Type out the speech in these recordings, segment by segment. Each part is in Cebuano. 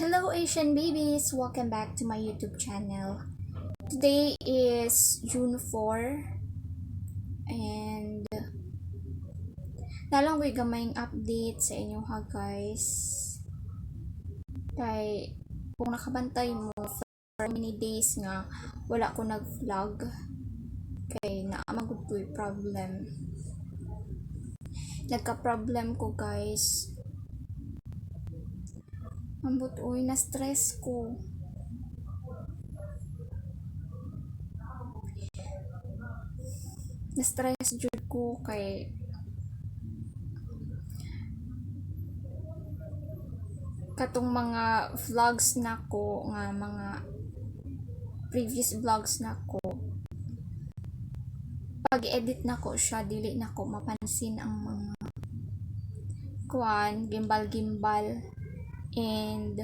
Hello, Asian babies! Welcome back to my YouTube channel. Today is June 4 and naa lang ko'y gamayng update sa inyo ha, guys. Kay kung nakabantay mo, for many days nga wala ko nag-vlog kay naa man gud ko'y problem. Nagka-problem ko, guys. Ambot uy, na-stress ko. Na-stress jud ko kay katong mga vlogs nako nga mga previous vlogs nako, pag-edit nako siya, dili nako mapansin ang mga kuan, gimbal-gimbal, and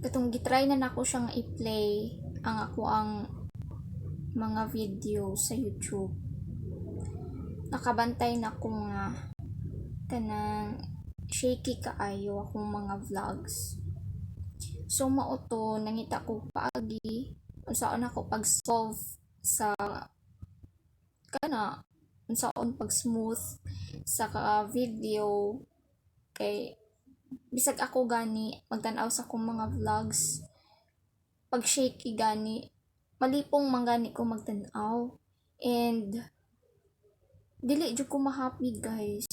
katong gitry na nako siyang i-play ang ako ang mga video sa YouTube, nakabantay na ko nga kanang shaky kaayo akong mga vlogs. So mao to, nangita ko paagi unsaon ako pag-solve sa kana, unsaon pag-smooth sa ka video, kay bisag ako gani magtan-aw sa akong mga vlogs, pag shaky gani, malipong man gani ko magtan-aw and dili jud ko ma-happy, guys.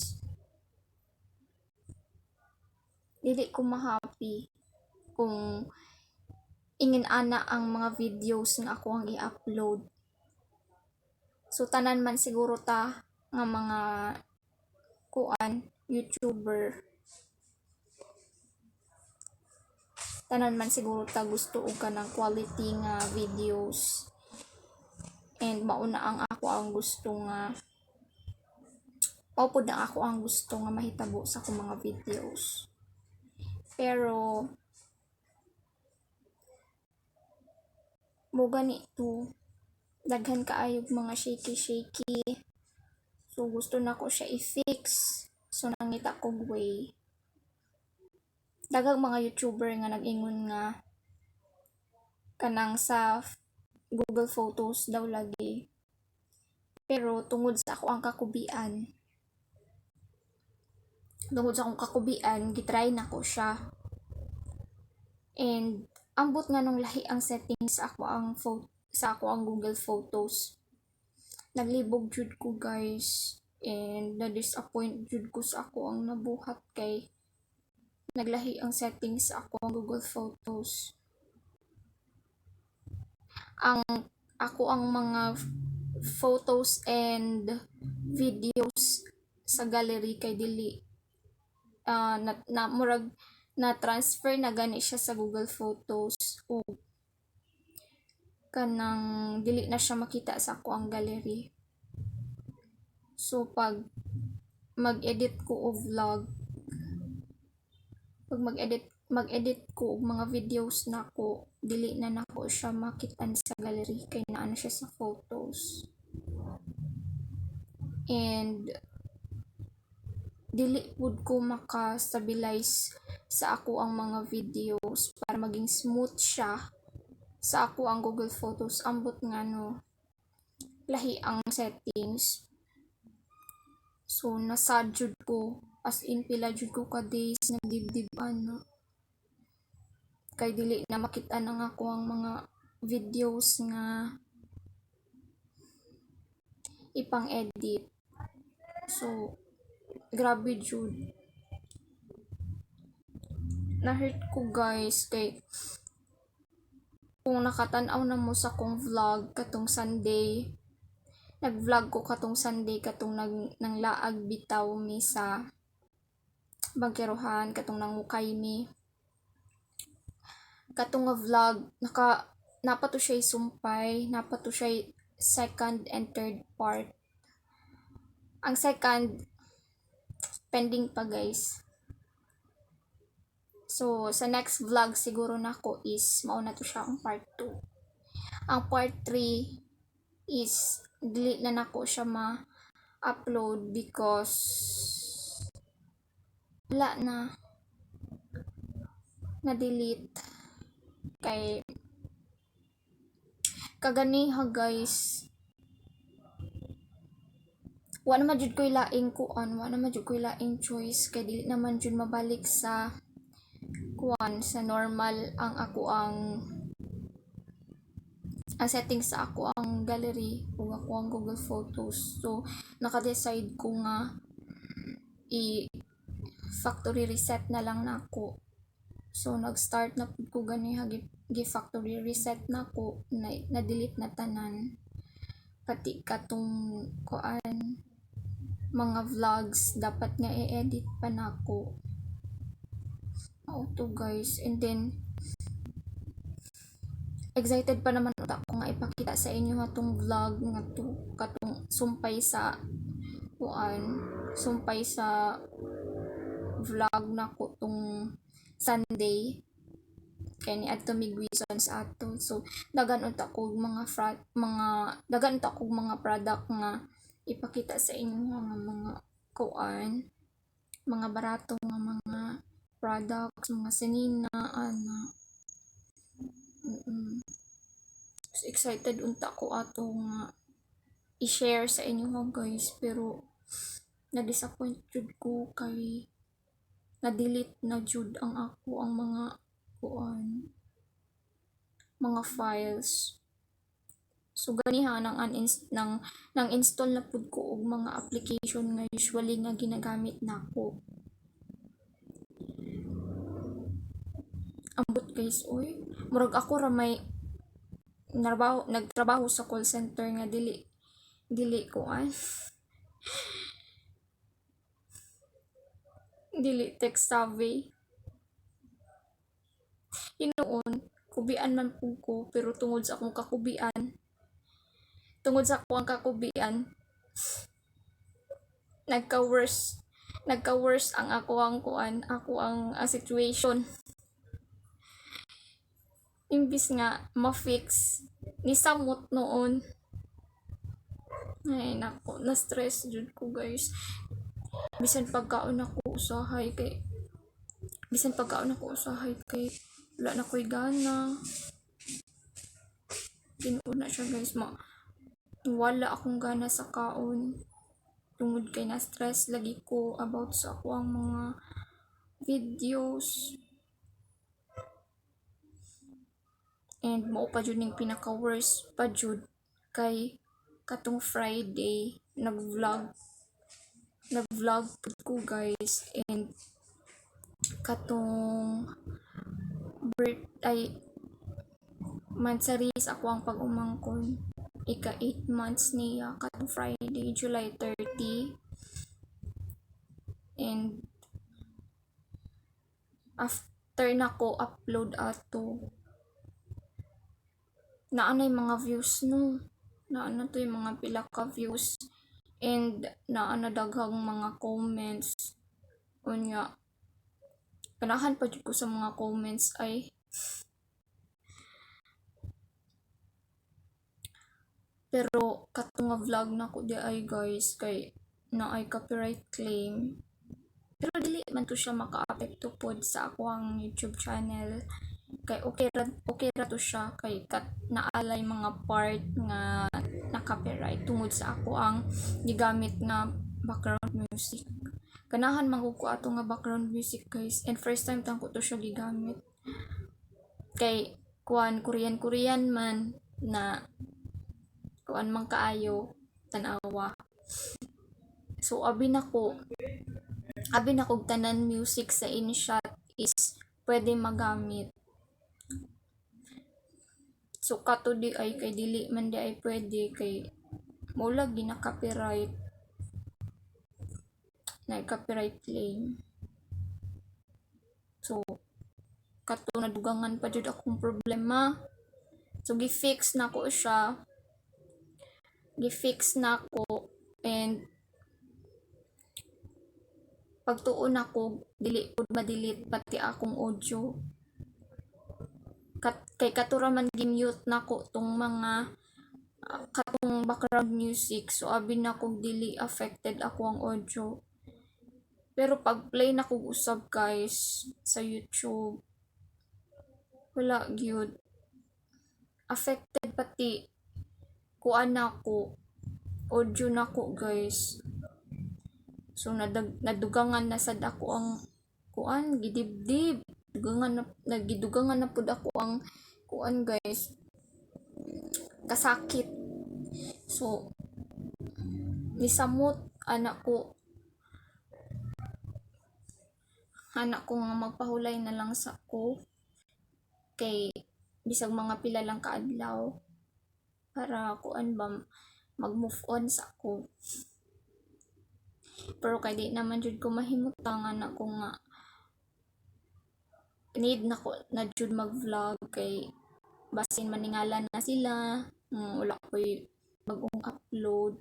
Dili ko ma-happy kung ingin ana ang mga videos nga ako ang i-upload. So tanan man siguro ta nga mga kuan, YouTuber, tanan man siguro ta gusto og kanang quality nga videos, and mauna ang ako ang gusto nga mao pud ang ako ang gusto nga mahitabo sa akong mga videos. Pero mo gani to, daghan kaayog mga shaky shaky, so gusto nako siya i-fix. So nangita kog way. Daghang mga YouTuber nga nag-ingon nga kanang sa Google Photos daw lagi, pero tungod sa akong kakubian, gitry nako siya and ambot nga nung lahi ang settings sa ako ang Google Photos. Naglibog jud ko, guys, and na-disappoint jud ko sa ako ang nabuhat kay naglahi ang settings sa ako ang Google Photos. Ang ako ang mga photos and videos sa gallery kay dili na murag na transfer na gani siya sa Google Photos ug kanang dili na siya makita sa ako ang gallery. So pag mag-edit ko og vlog, pag mag-edit ko og mga videos nako, dili na nako siya makitan sa gallery kay naa na siya sa photos. And dili pud ko maka-stabilize sa ako ang mga videos para maging smooth siya sa ako ang Google Photos, ambot nga no lahi ang settings. So nasad jud ko, as in pila jud ko ka days nagdibdib ana kay dili na makita ang ako ang mga videos nga ipang-edit. So grabe jud, na-hurt ko, guys, kay kung nakatan-aw na mo sa akong vlog katong Sunday, nag-vlog ko katong Sunday, katong nanglaag bitaw mi sa bangkerohan, katong nangukay mi, katong nga vlog, naa pa to siya sumpay, naa pa to siya second and third part. Ang second pending pa, guys. So sa next vlog siguro nako is mao na to siya ang part 2. Ang part 3 is dili na nako siya ma-upload because wala na. Na-delete kay kaganiha, guys. Wa naman jud ko'y laing kuan, wa naman jud ko'y laing choice kay dili naman jud mabalik sa kuan, sa normal ang ako ang settings sa ako ang gallery ug ako ang Google Photos. So naka-decide ko nga i factory reset na lang nako. So nag-start na pud ko ganiha, gi factory reset nako na, na-delete na tanan, pati katong kuan, mga vlogs, dapat nga i-edit pa nako. Mao to, guys. And then excited pa naman unta ko nga ipakita sa inyo atong vlog nga to, katong sumpay sa kuan, sumpay sa vlog nako tong Sunday kay niadto mi Guisons ato. So daghan unta kog mga daghan unta kog mga product nga ipakita sa inyo nga mga kuan, mga barato nga mga products, mga sinina ana. So, excited unta ko ato nga i-share sa inyo ha, guys, pero na-disappoint jud ko kay na-delete na jud ang ako ang mga kuan, mga files. So ganiha nang uninst nang nang install na pud ko og mga application nga usually nga ginagamit nako. Ambot, guys, oy. Murag ako ra may narbaho, nagtrabaho sa call center nga dili kuan, dili tech savvy. Hinuon kubian man pud ko, pero tungod sa akong kakubian, nagka-worse ang ako ang kuan, ako ang situation. Imbis nga ma-fix, nisamot noon. Ay nako, na-stress jud ko, guys. Bisan pagkaon ako usahay kay wala na ko'y gana. Tinuod na siya, guys, ma wala akong gana sa kaon tungod kay na stress lagi ko about sa ako ang mga videos. And mao pa jud ning pinaka worst pa jud kay katong Friday nag-vlog pud ko, guys, and katong birth ay monthsary sa ako ang pag-umangkon, ika 8 months niya katong Friday, July 30. And after nako upload ato, naa nay mga views, no, naa na to yung mga pila ka views and naa na daghang mga comments. Unya ganahan pa jud ko sa mga comments ay. Pero katong nga vlog nako di ay, guys, kay naay copyright claim, pero dili man to siya makaapekto pod sa akoang YouTube channel kay okay ra to siya kay kat naalay mga part nga na copyright tungod sa ako ang gigamit nga background music. Ganahan man ko ato nga background music, guys, and first time tang ko to siya gigamit kay kuan, Korean Korean man na, kuan man kaayo tan-awa. So abi nako tanan music sa InShot is pwede magamit. So kato di ay kay dili man di ay pwede kay mo lagi na copyright, na copyright claim. So kato nadugangan pa jud akong problema. So gi-fix nako siya, gi-fix nako, and pagtuon nako dili pud ma-delete pati akong audio. Kay kato ra man gi-mute nako tong mga katong background music. So abi nako dili affected ako ang audio, pero pag play nako usab, guys, sa YouTube. Wala gyud. Affected pati kuan nako, audio nako, guys. So nadugangan na sad ako ang kuan, gidibdib. Dugangan na, nagidugangan na pud ako ang kuan, guys. Kasakit. So nisamot anak ko anak ko nga magpahulay na lang sa ko kay bisag mga pila lang kaadlaw para kuan ba, mag-move on sa ko. Pero kay di naman jud ko mahimutang ana ko nga need na ko na jud mag-vlog kay basin maningala na sila, wala ko'y bagong upload.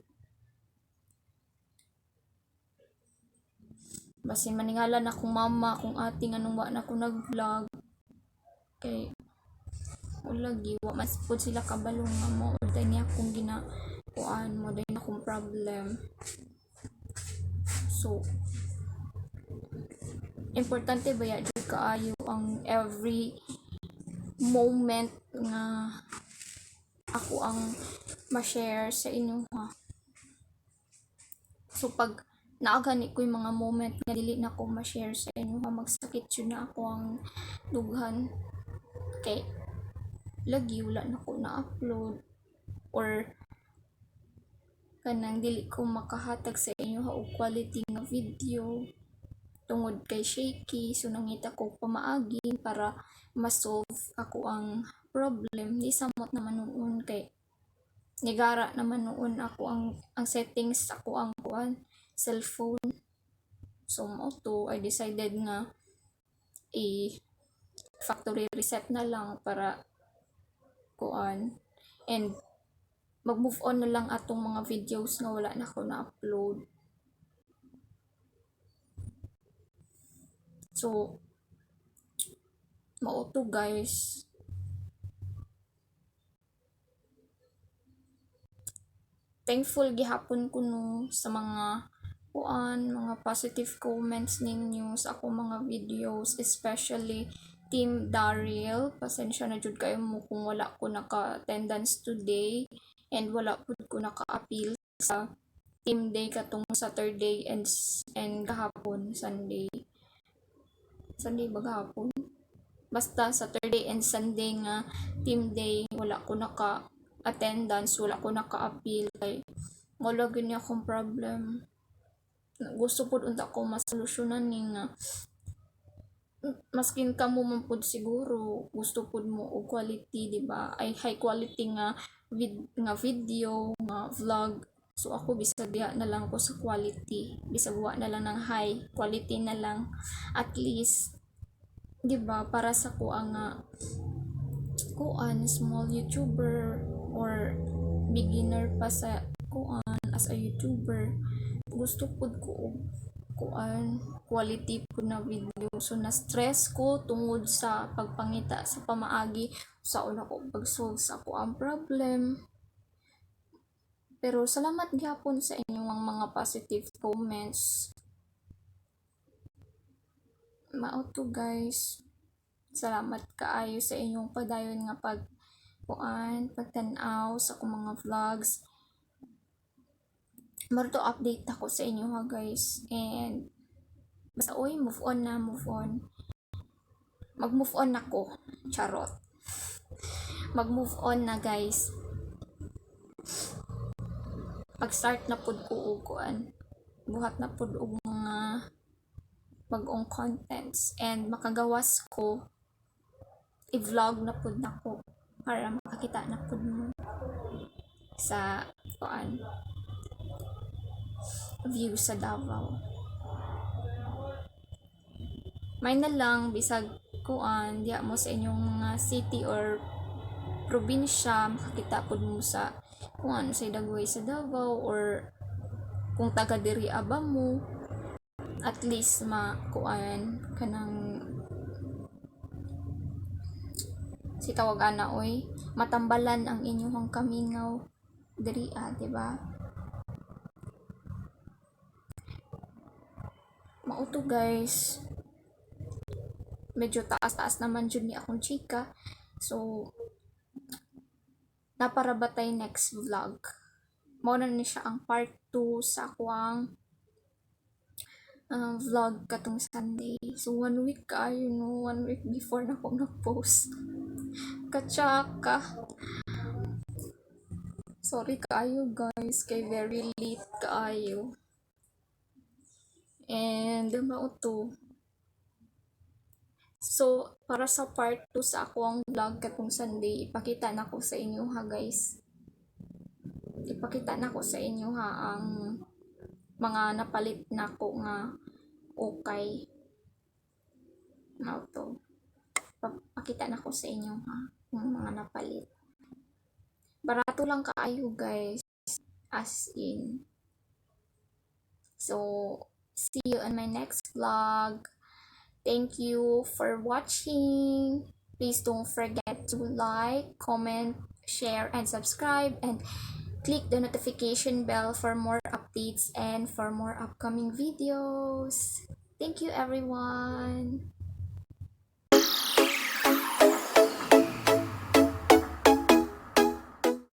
Basin maningala na akong mama, akong ate, nganong wa na ko nag-vlog. Kay wala gi, wa mas pud sila kabalo nga mao day ni akong gina kuan, mao day na akong problem. So importante ba jud kaayo ang every moment nga ako ang ma-share sa inyo ha. So pag naa gani ko'y mga moment nga dili na ko ma-share sa inyo ha, magsakit jud na ako ang dughan kay lagi wala na ko na-upload or kanang dili ko makahatag sa inyo ha og quality nga video tungod kay shaky. So nangita ko pamaagi para ma-solve ako ang problem. Di samot naman noon kay nigara naman noon ako ang settings ako ang kuan cellphone. So mao to, I decided nga i factory reset na lang para kuan and mag-move on na lang atong mga videos nga wala na ko na-upload. So mao to, guys. Thankful gihapon ko no sa mga kuan, mga positive comments ninyo sa akong mga videos, especially Team Daryl. Pasensya na jud kayo mo kung wala ko naka-attendance today and wala pud ko naka-appeal sa team day katong Saturday and gahapon Sunday. Sunday ba gahapon? Basta Saturday and Sunday nga team day, wala ko naka-attendance, wala ko naka-appeal kay wala gyud ni akong problem. Gusto pud unta ko masolusyonan ni nga maskin kamo man pud siguro gusto pud mo og quality, di ba? Ay, high quality nga nga video, nga vlog. So ako bisag diha na lang ko sa quality, bisag wa na lang ng high quality na lang, at least, di ba, para sa kuha nga kuan, small YouTuber or beginner pa sa kuan as a YouTuber, gusto pud ko og kuan, quality pud na video. So na-stress ko tungod sa pagpangita sa pamaagi sa una ko pag-solve sa ako ang problem. Pero salamat gyapon sa inyong mga positive comments. Mao to, guys. Salamat kaayo sa inyong padayon nga pag kuan, pagtan-aw sa akong mga vlogs. Maro to, update ako sa inyo ha, guys. And basta oy, move on na, move on. Mag-move on ako. Charot. Mag-move on na, guys. Pag-start na pud ko og kuan. Buhat na pud og mga bag-ong contents and makagawas ko, i-vlog na pud nako para makakita na pud mo sa kuan, view sa Davao. May na lang bisag kuan diha mo sa inyong mga city or probinsya, makakita pud mo sa kung ano sa dagway sa Davao or kung taga diri aba mo, at least ma kuan kanang si tawag ana oy, matambalan ang inyong kamingaw diri ah, di ba? Mao to, guys. Medyo taas-taas naman jud ni akong chika. So, naa pa ra ba tay next vlog. Mao na ni siya ang part 2 sa akoang vlog katong Sunday. So, one week kaayo, no? One week before na ako nag-post. Katsaka. Sorry kaayo, guys, kay very late kaayo. And mao to. So, para sa part 2 sa akoang vlog katong Sunday, ipakita na ko sa inyo ha, guys. Ipakita na ko sa inyo ha ang mga napalit nako nga ukay. Mao to. Pakita na ko sa inyo ha ang mga napalit. Barato lang kaayo, guys. As in. So, see you on my next vlog. Thank you for watching. Please don't forget to like, comment, share, and subscribe, and click the notification bell for more updates and for more upcoming videos. Thank you, everyone.